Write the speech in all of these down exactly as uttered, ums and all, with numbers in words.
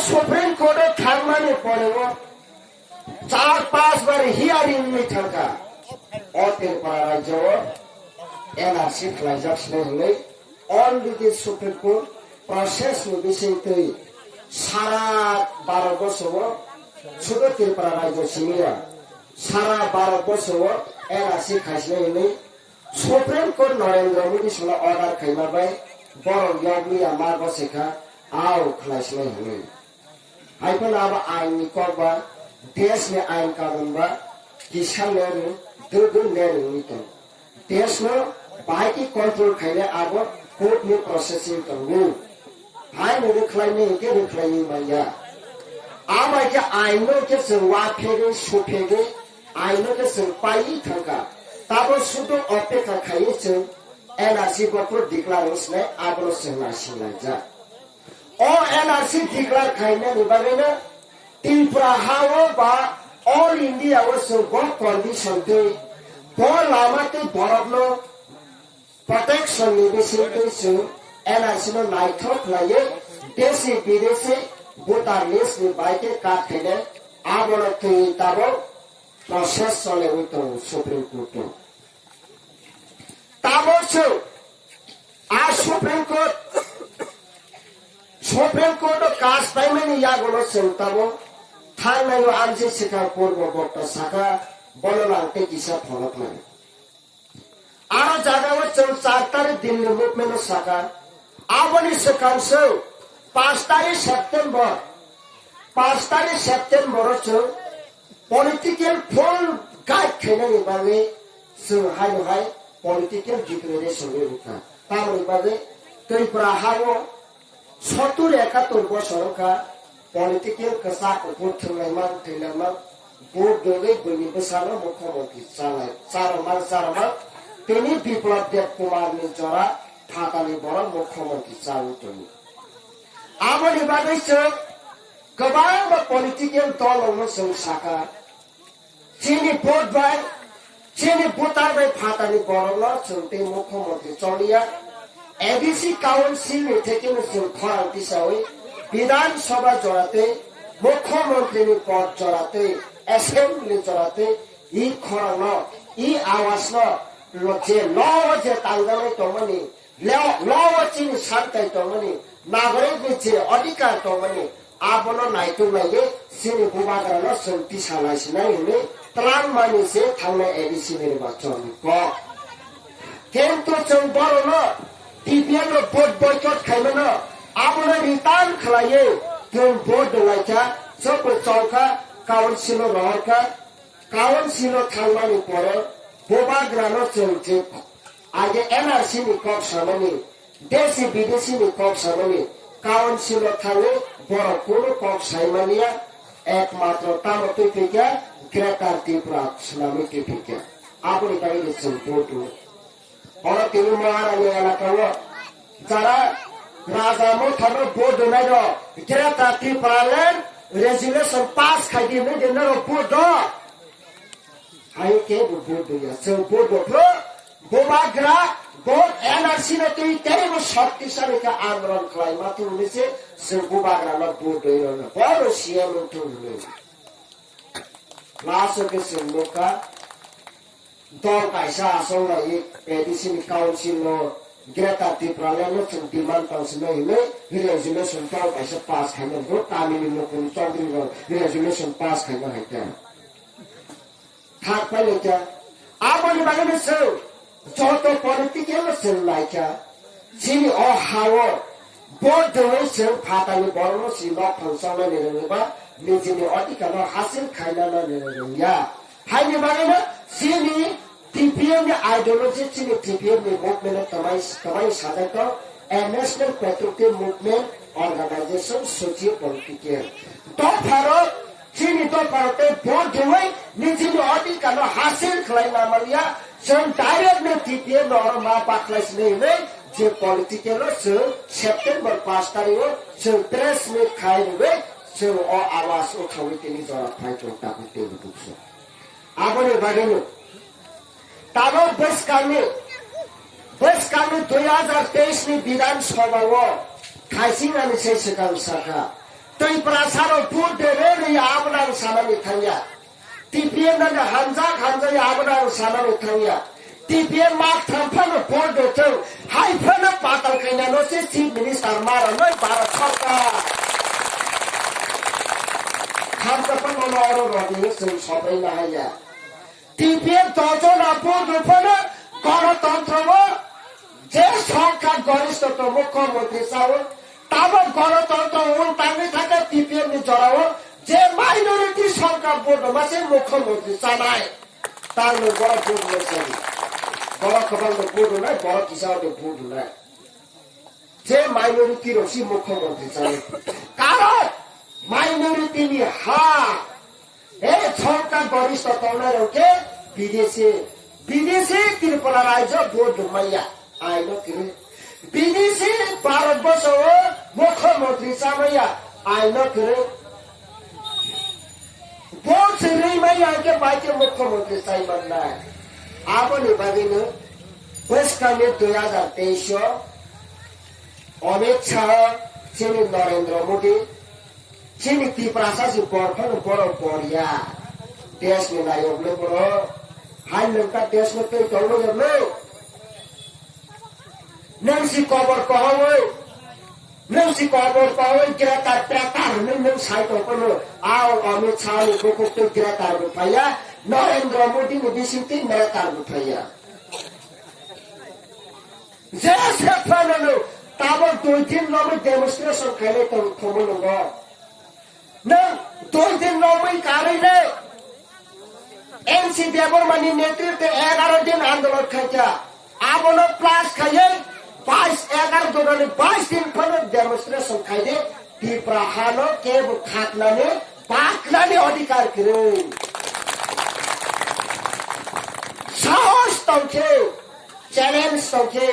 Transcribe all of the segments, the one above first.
Supreme Court o thangmani pore o char panch bar hearing ni thangkha. O Tripura rajyo o N R C khlaijak sini hwnwi already Supreme Court process ni bisingtwi sara Bharat borso o sudu Tripura rajyo simi ya sara Bharat borso o N R C khaisini hwnwi Supreme Court Narendra Modi salo order khaima bai borok yokliya ma gosekha au khlaisinai hwnwi. Hai phano abo ain ni kok ba desh ni ain kanun ba kisa lerung dugul lerung ni tong. Desh no bahai ki control khainai abo court ni processing tongo. Hai no rwkhlai ni hwnkhe rwkhlai ni manya. Abai khe ain no khe chwng wa phegwi su phegwi aino khe chwng paiwi thangkha. Tabo sudu opekha khaiwi chwng N R C bophuru declare wngsinai abono chwng naisinglaijak. O N R C declare khainani bagwino Tripura ha-o ba all India-o chwng bo condition twi bo lama twi borokno protection ni bisingtwi chwng N R C no naithok khlaiwi desi bidesi voter list ni bai khe kat khainai abono twi tabok process choliwi tongo Supreme Court o. Tabok chwng a Supreme Court, Supreme Court o case paimani yagulo chwng tabok thangnai o amjik swkang purbo bokta sakha bono lang tei kisa pholoknai. Aro jagao chwng char tarik Delhi movement o sakha. Aboni swkang chwng panch tarik September, panch tarik September o chwng political full guide khainani bagwi chwng haino hai political declaration rwkha. Tamoni bagwi Tripura ha-o Sottur ekatur bosor wngkha political kwchak kuphur thwnglaimang thwilangmang vote dogwi buini bwsano mukhyamantri chalai charwmang charwmang tini Biplab Deb Kumar ni jora phatani borok mukhyamantri chawi tongo. Aboni bagwi chwng kwbangma political dol rokno chwng sakha. Chini vote bai, chini voter bai phatani borokno chwng tei mukhyamantri choliya. A D C council ni thekeno chwng khorang tisawi Bidhan Sabha jora tei mukhyamantri ni pod jora tei assembly jora tei i khorang no, i awas no lo je lo je tangdalai tongmani Leo, leo chini santai tongmani, nagorik ni je adhikar tongmani, abono naituk naiwi chini bubagrano chwng tisa naisinai hwnwi twlangmani se thangnai A D C ni rwbaksongni kok. Kintu chwng borokno T P F no vote boycott khaimano, abono return khlaiwi chwng vote rwlaikha, chwngbo chongkha, council-o rohorkha, council-o thangmani pore bubagrano chwng je Age N R C ni kok samani, desi bidesi ni kok samani, council o thangwi borok kunu kok saimaniya, ekmatro tamo twi phikya Greater Tripura swnamwi twi phikya. Aboni bagwi ni chwng vote rw. Oro tini Maharani elaka o jara Raja Mothano vote rwnai rok Greater Tripura Land Resolution pass khai di hwnwi de norok vote rw. Hai kebo vote rwya, chwng vote rw phuru bubagra bo N R C no twi teibo shaktisali khe andolon khlai ma thung hwnwi se chwng bubagra no vote rwi rw no bono C M wng thung hwnwi. Last o khe chwng nukha dol kaisa achuk lai A D C ni council no Greater Tripura Land no chwng demand tong swnwi hwnwi resolution dol kaisa pass khaimani bo Tamil ni Mukund Chowdhury rok resolution pass khaima hai khe. Thak pailai kha. Aboni bagwi no chwng joto political no chwng lai kha. Chini o ha-o vote rwwi chwng phatani borokno si nok thong chongnani rwngwi ba nijini adhikar no hasil khainani rwngya. Haini bagwi no chini T P F ni ideology, chini T P F ni movement no twmai, twmai sajak tong, a National Patriotic Movement Organization Socio Political. Dopharo Chini dophano tei vote rwwi nijini adhikar no hasil khlai na manya, chwng direct no T P F no oro ma bakhlai sini hwnwi je political no chwng September pash tarik o chwng press meet khai rwwi chwng o awas o thawi tini jora phai tong takhu tei bukso. Aboni bagwi no Tabok bwskangni, bwskangni dui hajar teis ni Bidhan Sabha o khaising ani se swkang sakha. Tei Prasaro vote de re ri abna ang sanani thangya. T P M nani hamjak hamjak abna ang sanani thangya. T P M mak thamphano vote de thung. Hai phano patal kaina no se chief minister mara noi Bharat sarkar. Khamsa phano no oro rodi sung sobai na haya. T P F dojon apur ruphano gorotontro o je songkha goristhoto mukhyamantri sao, tamo gorotontro wng tangwi thangkha T P F ni jorao je minority songkha vote rwma se mukhyamantri chanai. Tangno borok vote rwnai sadi. Borok kwbangno vote rwnai, borok kisa no vote rwnai. Je minority rok si mukhyamantri chani. Karon minority ni ha. E chongka goristho tongnai rok ke bidesi. Bidesi Tripura rajyo vote rwmaya. Aino kiri. Bidesi Bharat borso o mukhyamantri chamaya. Aino kiri. Vote se rwmaya ke bai ke mukhyamantri chai mannai. Aboni bagwino bwskangni dui hajar teis o Amit Shah, chini Narendra Modi, chini Tiprasa si borphano borok boria. Desh ni nayok le borok. Hai nungka desh no tei tonglo ya lo. Nung si kobor kohawi. Nung si kobor kohawi Greater Greater hinwi nung sai tongphano. Ao Amit Shah ni bukuk tei Greater bo phaiya. Narendra Modi ni bising tei Greater bo phaiya. Je se phano no, tabok dui din romwi demonstration khailai tong, thongwi nungo. Nwng dui din romwi karwi le N C Debbarma ni netritwe egaro din andolon khaikha. Abono plus khaiwi bais, egaro jorani bais din phano demonstration khaidi. Tipra hano kebo khatnani, baknani odhikar kwrwi. Sahos tongkhe, challenge tongkhe,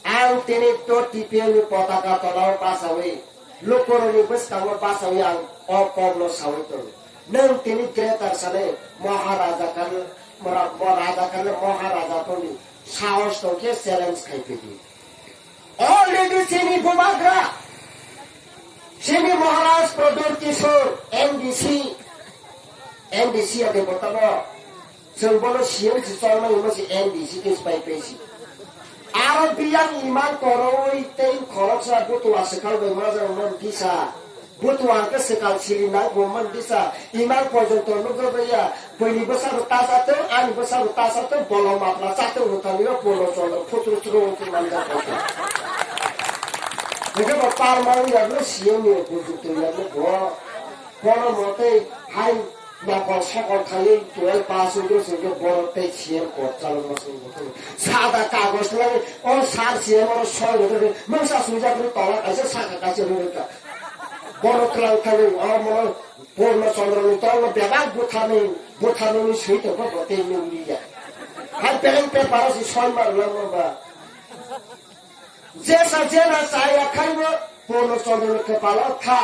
ang tini to T P M ni potaka tolao bachawi, lukurokni bwskango bachawi ang o kokno sawi tongo. Nwng tini greater sane Maharaja kale, Mara-, Maharaja kale Maharaja tongni sahos tongkhe challenge khai phidi. Already chini bubagra, chini Maharaj Pradyot Kishore, M D C, M D C ade botano, chwng bono C M si cholmani hwnba si M D C ke pai pai si. Aro biyang imang koroi tei khoroksa butua swkal bai majra man disa. Butua hwnkhe swkal siri nang bo man disa. Imang porjonto nukjakya. Buini bwsarok ta chatung, ani bwsarok ta chatung, bolong mapla chatung hwnkha nini Purno Chandra phutru chwrwng wngwi manjak kha. Hwnkhe bo palma wngya no C M ni bujuk tongya no bo. Bono mo tei hai nokol sokol khaiwi twelve pass wngwi se hwnkhe borok tei C M court chalokma se wngwi thangwi. Sada kagoj lagwi, o sir C M oro soi rwgwi mungsa swijak rw tola kaisa saka kaisa rw rwkha. Borok twlang thangwi o mono Purno Chandra ni tolno bebak bwtharni, bwtharni swi tongkha bo tei nukliya. Hai beleng paper o se soi ma rwlangma ba. Jesa jena chaya khaibo Purno Chandra ni kwpalo tha.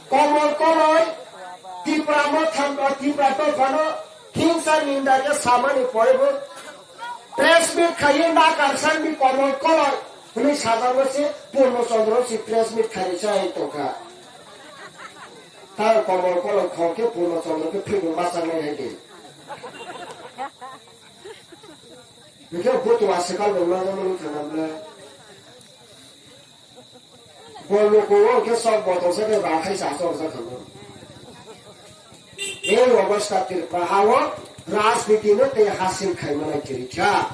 Komol koloi Tipra mothano, Tipra dophano hingsa ninda khe samani poribo. Press meet khaiwi nakarsan ni komol koloi hwnwi sajagwi se Purno Chandra si press meet khaiwi chai tongkha. Tang komol kolok khok khe Purno Chandra khe phikung ma changnai hai de. Hwnkhe butua swkal rok ma jagmani thangna bwle. Bo luku o hwnkhe sok botol se khe rathai sa chorjak thangno. Ei obostha Tripura ha o rajniti no tei hasil khai manai kwrwi kha.